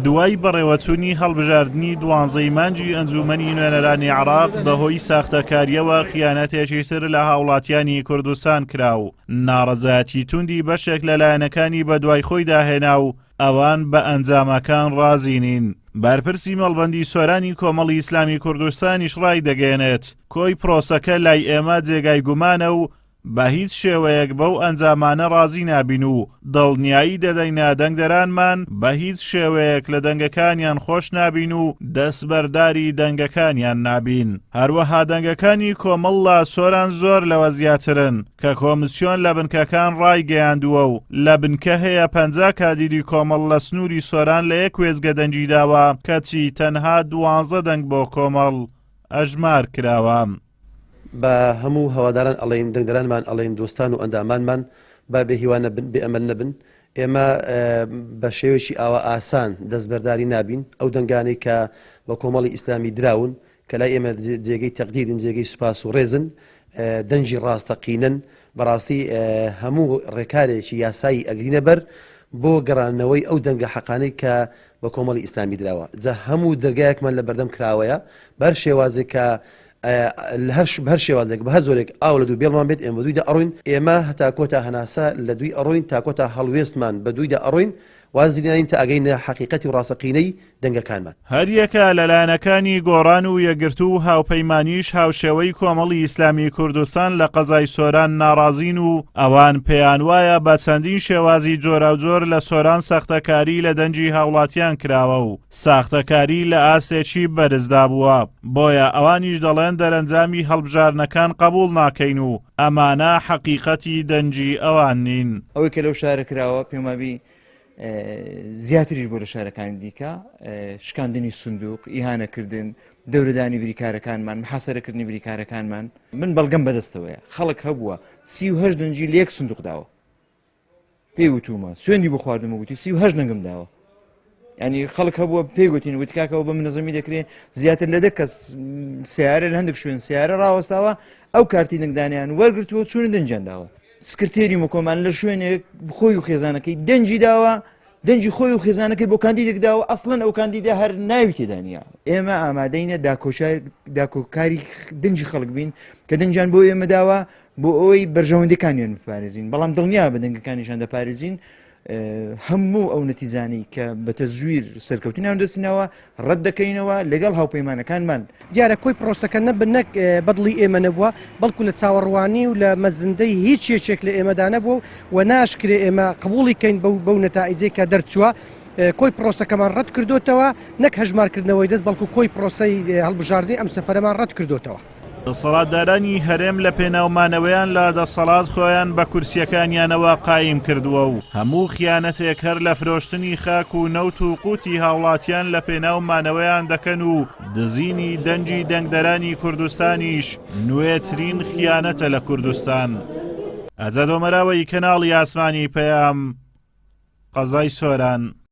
دوای بەڕێوەچوونی هەڵبژاردنی دوانزەی مانگی ئەنجوومەنی نوێنەرانی عێراق بەهۆی ساختەکارییەوە خیانەتێکی تر لە هاوڵاتیانی کوردستان کرا و ناڕەزایەتی توندی بەشێک لە لایەنەکانی بەدوای خۆیدا هێنا و ئەوان بە ئەنجامەکان ڕازی نین. بەرپرسی مەڵبەندی سۆرانی کۆمەڵی ئیسلامی کوردستانیش ڕایدەگەیەنێت، کۆی پرۆسەکە لای ئێمە جێگای گومانە و بە هیچ شێوەیەک بەو ئەنجامانە ڕازی نابین و دڵنیایی دەدەینە دەنگدەرانمان بە هیچ شێوەیەک لە دەنگەکانیان خۆش نابین و دەستبەرداری دەنگەکانیان نابین. هەروەها دەنگەکانی کۆمەڵ لە سۆران زۆر لەوە زیاترن کە کۆمسیۆن لە بنکەکان ڕایگەیاندووە و لە بنکە هەیە 50 کادیری کۆمەڵ لە سنووری سۆران لە یەک وێستگە دەنگی داوە کەچی تەنها دوانزە دەنگ بۆ کۆمەڵ ئەژمار کراوە. بە هەموو هەواداران ئەڵێین، دەنگدەرانمان ئەڵێین، دۆستان و ئەندامانمان با بێ هیوا نەبن، بێ ئەمەل نەبن. ئێمە بە شێوەیەکی ئاوا ئاسان دەستبەرداری نابین. ئەو دەنگانەی کە بە کۆمەڵی ئیسلامی دراون، کە لای ئێمە جێگەی تەقدیرن، جێگەی سوپاس و ڕێزن، دەنگی ڕاستەقینەن. بەڕاستی هەموو ڕێکارێکی یاسایی ئەگرینە بەر بۆ گەڕانەوەی ئەو دەنگە حەقانەی کە بە کۆمەڵی ئیسلامی دراوە. جا هەموو دەرگایەکمان لە بەردەم کراوەیە، بە هەر شێوازێک کە لە هەر بە هەر شێوازێک بە هەر جۆرێک ئاو لە دوو بێڵمان بێت ئێمە بە دوویدا ئەڕۆین. ئێمە هەتا کۆتا هەناسە لە دووی ئەڕۆین، تا کۆتا هەڵوێستمان بە دوویدا ئەڕۆین، وازی لێ ناین تا ئەگەینە حەقیقەتی و ڕاستەقینەی دەنگەکانمان. هەریەکە لە لایەنەکانی گۆڕان و یەکگرتوو و هاوپەیمانیش هاوشێوەی کۆمەڵی ئیسلامی کوردستان لە قەزای سۆران ناڕازین و ئەوان پێیانوایە بە چەندین شێوازی جۆراوجۆر لە سۆران سەختەکاری لە دەنگی هاوڵاتیان کراوە و ساختەکاری لە ئاستێکی بەرزدا بووە، بۆیە ئەوانیش دەڵێن دەرەنجامی هەڵبژاردنەکان قبوڵ ناکەین و ئەمانە حەقیقەتی دەنگی ئەوان نین. ئەوەی کە لەو شارە کراوە پێم وابی زیاتریش بۆ لە شارەکانی دیکە، شکاندنی سندوق، ئیهانەکردن، دەورەدانی بریکارەکانمان، محاسەرەکردنی بریکارەکانمان. من بەڵگەم بەدەستەوەیە خەڵک هەبووە 38 دەنگی لە یەک سندوق داوە. پێی وتومە سوێندی بۆ خواردم و گوتی 38 دەنگم داوە. ینی خەڵک هەبووە پێی گوتین وتی کاکەوە بە منەزەمی دەکرێت زیاتر لە دە کەس سیارە لە هەندێک شوێن سیارە ڕاوەستاوە ئەو کارتی دەنگدانیان وەرگرتووە چوون دەنگیان داوە. سکرتێری مکۆمان لە شوێنێک خۆی و خێزانەکەی دەنگی داوە دەنگی خۆی و خێزانەکەی بۆ کاندیدێک داوە ئەسڵەن ئەو کاندیدە هەر ناوی تێدا نییە ئێمە ئامادەینە داکۆکاری دەنگی خەڵک بین کە دەنگیان بۆ ئێمە داوە بۆ ئەوەی بەرژەوەندیەکانیان بپارێزین بەڵام دڵنیا بە دەنگەکانیشان دەپارێزین هەموو ئەو نەتیجانەی کە بە تەزویر سەرکەوتنیان دەستینەوە ڕەت دەکەینەوە لەگەڵ هاوپەیمانەکانمان. دیارە کۆی پرۆسەکە نە نەک بەدڵی ئێمە نەبووە، بەڵکو لە چاوەڕوانی و لە مەزندەی هیچ یەکێک لە ئێمەدا نەبووە و ناشکرێ ئێمە قبوڵی کەین بەو بەو نەتائیجەی کە دەرچووە. کۆی پرۆسەکەمان ڕەت کردۆتەوە، نەک هەژمارکردنەوەی دەست، بەڵکو کۆی پرۆسەی هەڵبژاردنی ئەم سەفەرەمان ڕەت کردۆتەوە. دەسەڵاتدارانی هەرێم لە پێناو مانەوەیان لە دەسەڵات خۆیان بە کورسیەکانیانەوە قایم کردووە و هەموو خیانەتێک هەر لە فرۆشتنی خاک و نەوت و قوتی هاوڵاتیان لە پێناو مانەوەیان دەکەن و دزینی دەنگی دەنگدەرانی کوردستانیش نوێترین خیانەتە لە کوردستان. ئازاد ئۆمەراوەی کەناڵی ئاسمانی پەیام، قەزای سۆران.